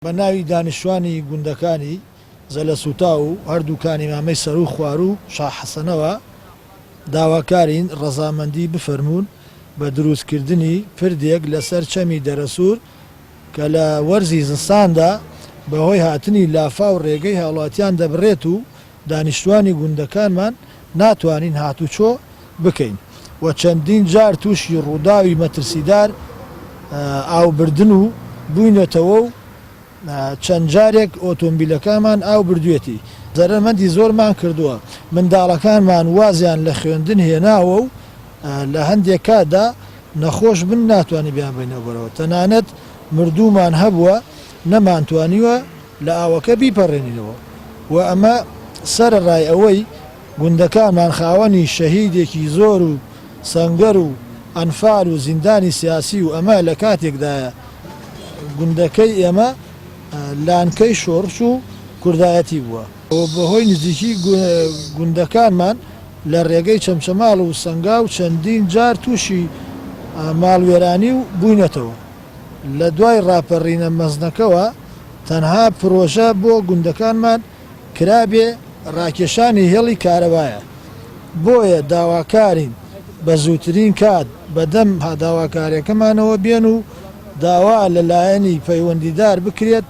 بە ناوی دانیشتوانی گوندەکانی زەلەسوتاو و هەردوو کانی مامەی سەروو خواروو شاحەسەنەوە داواکارین ڕەزامەندی بفەرموون بە دروستکردنی پردێک لەسەر چەمی دەرەسوور کە لە وەرزی زستاندا بەهۆی هاتنی لافاو ڕێگەی هاوڵاتیان دەبڕێت و دانیشتوانی گوندەکانمان ناتوانین هاتوچۆ بکەین و چەندین جار تووشی ڕووداوی مەترسیدار ئاوبردن و بووینەتەوە و چەند جارێک ئۆتۆمبیلەکانمان ئاو بردوێتی، زەرەرمەندی زۆرمان کردووە، منداڵەکانمان وازیان لە خوێندن هێناوە و لە هەندێک کاتدا نەخۆش بن ناتوانین بیانبەینەوە بەرەوە، تەنانەت مردوومان هەبووە نەمانتوانیوە لە ئاوەکە بیپەڕێنینەوە و ئەمە سەرەڕای ئەوەی گوندەکانمان خاوەنی شەهیدێکی زۆر و سەنگەر و ئەنفال و زیندانی سیاسی و ئەمە لە کاتێکدایە گوندەکەی ئێمە لانکەی شۆڕش و کوردایەتی بووە. بەهۆی نزیکی گوندەکانمان لە رێگەی چەمچەماڵ و سەنگاو چەندین جار تووشی ماڵوێرانی و بووینەتەوە. لە دوای راپەڕینە مەزنەکەوە تەنها پرۆژە بۆ گوندەکانمان کرابێ ڕاکێشانی هێڵی کارەبایە، بۆیە داواکارین بە زووترین کات بەدەم داواکاریەکەمانەوە بێن و داوا لە لایەنی پەیوەندیدار بکرێت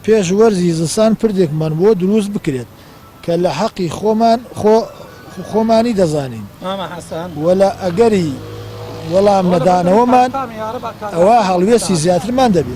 پێش وەرزی زستان پردێکمان بۆ دروست بکرێت کە لە حەقی خۆمان خۆمانی دەزانین و لە ئەگەری وەڵام نەدانەوەمان ئەوا هەڵوێستی زیاترمان دەبێت.